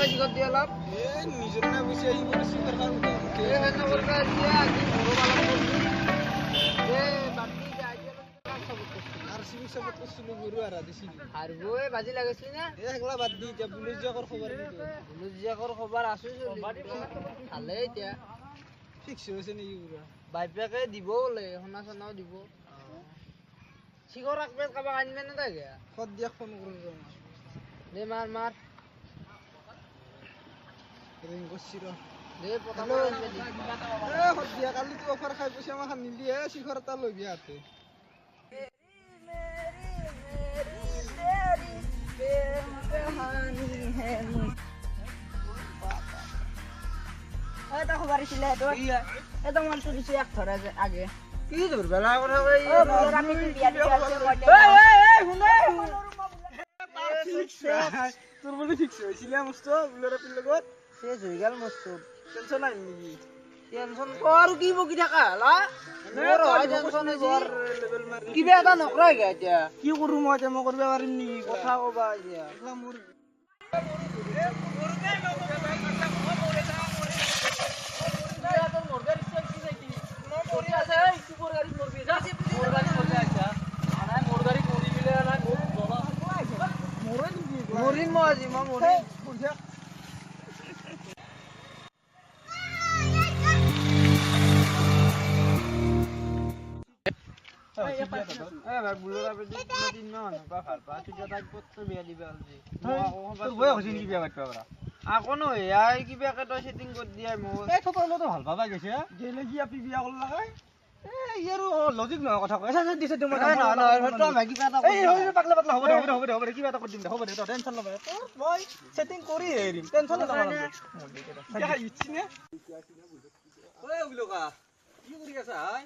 শিখৰ দি অলপ এ নিজৰ না গুচি আহি পৰিছি দৰকাৰ এ হেন কৰবা দিয়া আজি মোৰো পালন কৰছি এ বাকি আইপিএল সাপোর্ট করছি আরসিবি সাপোর্ট করছিল গরু হারা দিছিল হারবো এ বাজি লাগাইছিলি না এ হেগলা বাদ দি এতিয়া বুলুজ জাকৰ খবৰ কি বুলুজ জাকৰ খবৰ আছো ভালে এতিয়া ফিক্স হৈছে নেকি পুৰা বাইপেকে দিব বোলে সোণা সোণাও দিব শিখৰ আকবে কাবাক আনবে না তাকে সদ দিয়া ফোন কৰো দে মাৰ মাৰ ৰিং কৰছি ৰ দে পতালো এ সদ দিয়া কালি তো অফাৰ খাই পইচা মাখা নিলি হে শিখৰ এটা লৈ বিয়া হাতে এটা খবৰ আছিলে এটা মালটো দিছে এক ধৰা আগে কি ধৰবেলা কথা কই অ মোৰ আমি বিয়া দিয়া আছে এই এই শুনে তোৰ বোলে ফিক্স হৈছিলে মস্ত বুলৰে পিৰ লগত শেষ হৈ গেল মস্ত টেনচন নাই নেকি টেনচন কৰ কি বকি থাকা হলা মোৰ হয় টেনচন হৈছে কিবা এটা নকৰাই গা এতিয়া কি কৰো মই এতিয়া মই কৰিব পাৰিম নেকি কথা কবা এতিয়া মোৰ মৰিম মই আজি মই মৰিম আকৌ নহয় কিবাকে তই চেটিং কৰি দিয়া মোৰ ভাল পাবা গৈছে গেলে কি আপি বিয়া কৰলা ইয়াৰো লজিক নহয় কথা কয় দিছে পাতলা পাতলা হ'ব দে হ'ব দে হ'ব দে হ'ব দে কিবা এটা কৰি দিম দে হ'ব দে তই টেনচন ল'বা তোৰ মই চেটিং কৰি এৰিম টেনচন ল'ব নালাগে ঐ বুলকা কি কৰি আছা হাই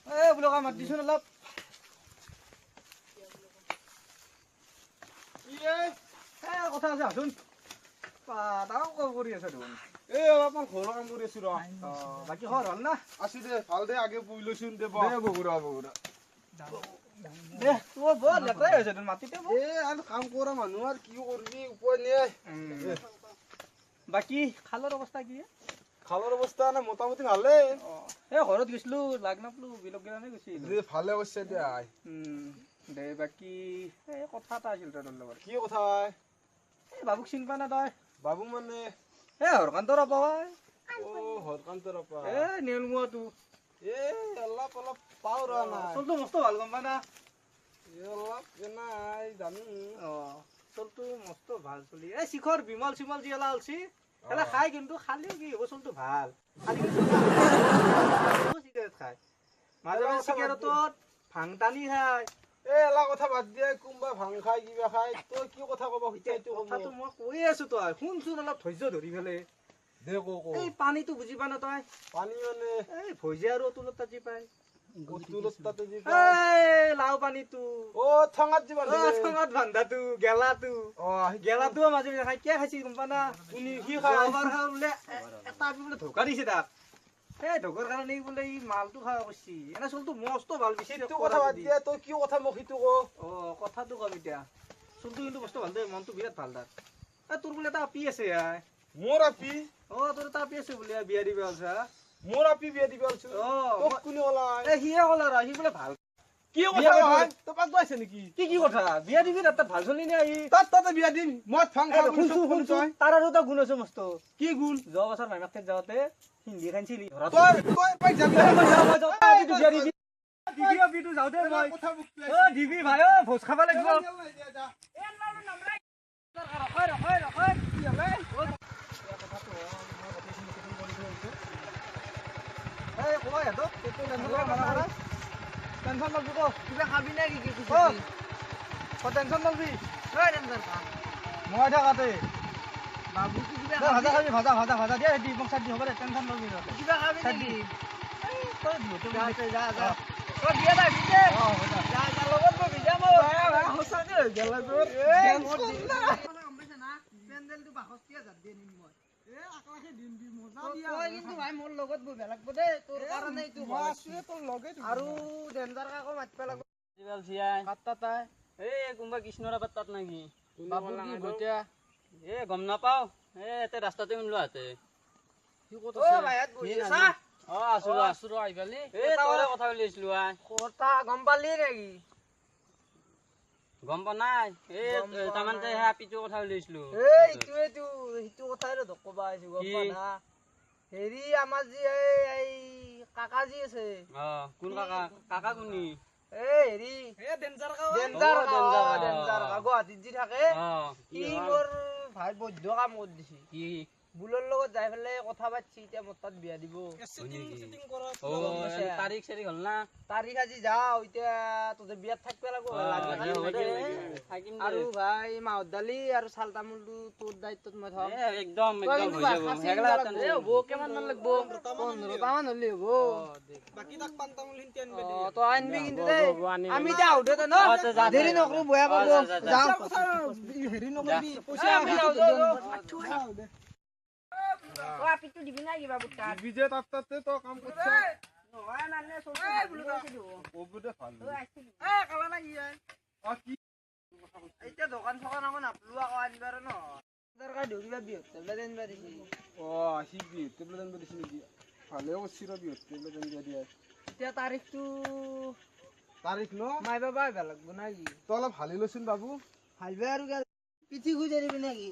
এই বুলকা মাত দিছোন অলপ কথা আছে হাচোন তাও কৰি আছা দেখোন এই অলপমান ঘৰৰ কাম কৰি আছো ৰ বাকী খবৰ ভাল না আছো দে ভাল দে আগে বহি লৈছোন দে দে বগুৰা বগুৰা দে তোৰ বৰ লেতেৰাই হৈছে দেখোন মাটিতে এ আৰু কাম কৰা মানুহ আৰু কি কৰিবি উপায় নাই বাকী খালৰ অৱস্থা কি খালৰ অৱস্থা না মোটামুটি ভালে এই ঘৰত গৈছিলো লাগ নাপলো বিলক গেলানে গৈছিলো দে ভালে কৰিছে দে আই দে বাকী এই কথা এটা আছিল তোৰ লগত কি কথা এই বাবুক চিনি পা না তই বাবু মানে এ হৰকান্তৰ আপা ও হৰকান্তৰ আপা এ নেলমুৱাটো এ অলপ অলপ পাও ৰ না চলটো মস্ত ভাল গম পা না এ অলপ নাই জানো অ চলটো মস্ত ভাল চলি এই শিখৰ বিমল চিমল যি এলা অলছি এলা খাই কিন্তু খালিও কি হ'ব চলটো ভাল খালি চিগাৰেট খায় মাজে মাজে চিগাৰেটত ভাং টানি খায় এ এলা কথা বাদ দিয়ে কোনোবা ভাং খায় কিবা খায় তই কি কথা কব খুজিছা এইটো কথাটো মই কৈয়ে আছো তই শুনচোন অলপ ধৈৰ্য ধৰি পেলাই দে ক ক এই পানীটো বুজি পা না তই পানী মানে এই ভৈজা আৰু অতুলত তাত যি পায় অতুলত তাতে যি পায় এই লাও পানীটো অ ঠঙাত যি বান্ধে ঠঙাত বান্ধাটো গেলাটো অ গেলাটোও মাজে মাজে খাই কিয় খাইছি গম পা না কোনি কি খাই এবাৰ খাই বোলে এটা বোলে ধোকা দিছে তাক এই ঢোকৰ কাৰণে বোলে ই মালটো খাব কৈছি এনে চলটো মস্ত ভাল পিছে সেইটো কথা বাদ দিয়া তই কি কথা মোক সেইটো ক অ কথাটো কম এতিয়া চলটো কিন্তু মস্ত ভাল দে মনটো বিৰাট ভাল তাৰ এ তোৰ বোলে এটা আপি আছে মোৰ আপি অ তোৰ এটা আপি আছে বোলে বিয়া দিবা আছা মোৰ আপি বিয়া দিবা আছো অ তোক কোনে ক'লা এ সিয়ে ক'লা ৰ সি বোলে ভাল কি কথা ভাই তই পাগলা আছে নেকি কি কি কথা বিয়া দিবি তাত ভাল চলি নে ই তাত তাতে বিয়া দিম মই ভাং খাব শুনছো শুনছো তাৰ আৰু এটা গুণ আছে মস্ত কি গুণ যোৱা বছৰ মাইমাক ঠাইত যাওঁতে হিন্দী খাইছিলি তই তই পাই যাবি মই যাওঁ বিয়া দিবি দিবি অপিটো যাওঁতে মই অ দিবি ভাই অ ভোজ খাব লাগিব টেনচন নলবি ক কিবা খাবি নে কি কি টেনচন নলবি মই থাকাতে বাবু কি কিবা ভাজা খাবি ভাজা ভাজা ভাজা দিয়া দি মোক চাট দি হ'ব দে টেনচন নলবি কিবা খাবি নেকি তই বিহুতে যা যা যা তই বিয়া আহিবি দে যা যা লগত বহি যা মই সঁচাকে হৈ গেল তোৰ পেণ্ডেলটো ৬২,০০০ দি আনিম মই এ আকলাখে দিম দি মজা বিয়া তই কিন্তু ভাই মোৰ লগত বহিব লাগব দে তোৰ কাৰণে এইটো মই আছোৱে তোৰ লগে আৰু ডেঞ্জাৰ কাকো মাতিব লাগব এই কোনোবা কৃষ্ণৰ পাতাত নাকি বাবু কি ভতিয়া এ গম নাপাও, এ এতে ৰাস্তাতে শুনলো হাতে। কি ক'ত আছে? অ ভাই, বহি আছা? অ আছো ৰ, আছো ৰ, আহি পালি। এ তোৰে কথা বুলি আছিলো আই। কথা গম পালি নেকি? গম পোৱা নাই। এ তাৰমানে সেয়া পিটো কথা উলিয়াইছিলো। এ ইটোৱেতো সিটো কথাই কবা আহিছো, গম পোৱা না? হেৰি আমাৰ যি এই কাকা যি আছে। অ কোন কাকা? কাকা কোনি? এ হেৰি এ ডেঞ্জাৰ কাকা, ডেঞ্জাৰ কাকা, ডেঞ্জাৰ কাকা গুৱাহাটীত যি থাকে। সি মোৰ ভাই বৈধ কাম কৰি দিছি। কি বুলৰ লগত যাই পেলাই কথা পাতছি, এতিয়া মোৰ তাত বিয়া দিব। তাৰিখ চাৰিখ হ'ল না? তাৰিখ আজি যাওঁ, এতিয়া তহঁতে বিয়াত থাকিব লাগিব। আৰু ভাই মাহৰ দালি আৰু চাল তামোলটো তোৰ দায়িত্বত মই থম। একদম একদম হৈ যাব। হ'ব কিমান মান লাগব? 15টা মান হ'লে হ'ব। তই আনবি কিন্তু দেই। আমি এতিয়া আহো দে ন, দেৰি নকৰো, বেয়া পাব। যাওঁ, হেৰি নকৰিবি, পইচা আমি যাওঁ। পিটো দিবি না কিবা বুটা? দিবি যে তাত তাতে তই কাম কৰছা। নহয় মানে কবুতে ভাল। এ কালা না কি? অ কি এতিয়া দোকান চোকান আকৌ নাপলো, আকৌ আনিবাৰ ন দৰকাৰ কিবা বিহুত টেবলেট আনিবা দিছি। অ সি বিহুত টেবলেট আনিব দিছি নেকি? ভালে কৰছি ৰ, বিহুত টেবলেট আনিব দিয়া। এতিয়া তাৰিখটো তাৰিখ ন মাই বাবা আহিব লাগব না কি? তই অলপ হালি লচোন বাবু। হালিবা আৰু পিঠি খুজি দিবি নেকি?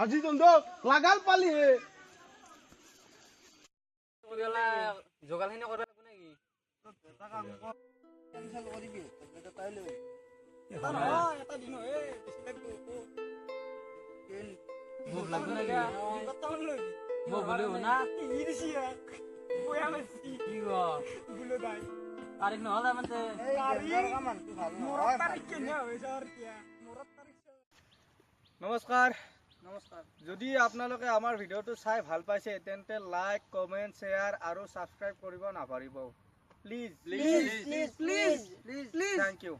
আজি তন্ত লাগাল পালি হে। যোগাৰখিনি কৰিব লাগিব নেকি? কেনচেল কৰিবি তাই লৈ এটা দিন বেছি লাগিব। মোক লাগব নেকি? মোক বোলো না ই দিছি বয়া মাৰছি। কি ক বোলো দাই তাৰিখ নহ'লে মানে নমস্কাৰ। নমস্কাৰ। যদি আপোনালোকে আমাৰ ভিডিঅ'টো চাই ভাল পাইছে তেন্তে লাইক, কমেণ্ট, শ্বেয়াৰ আৰু ছাবস্ক্ৰাইব কৰিব নাপাহৰিব। Please please please please please. Thank you.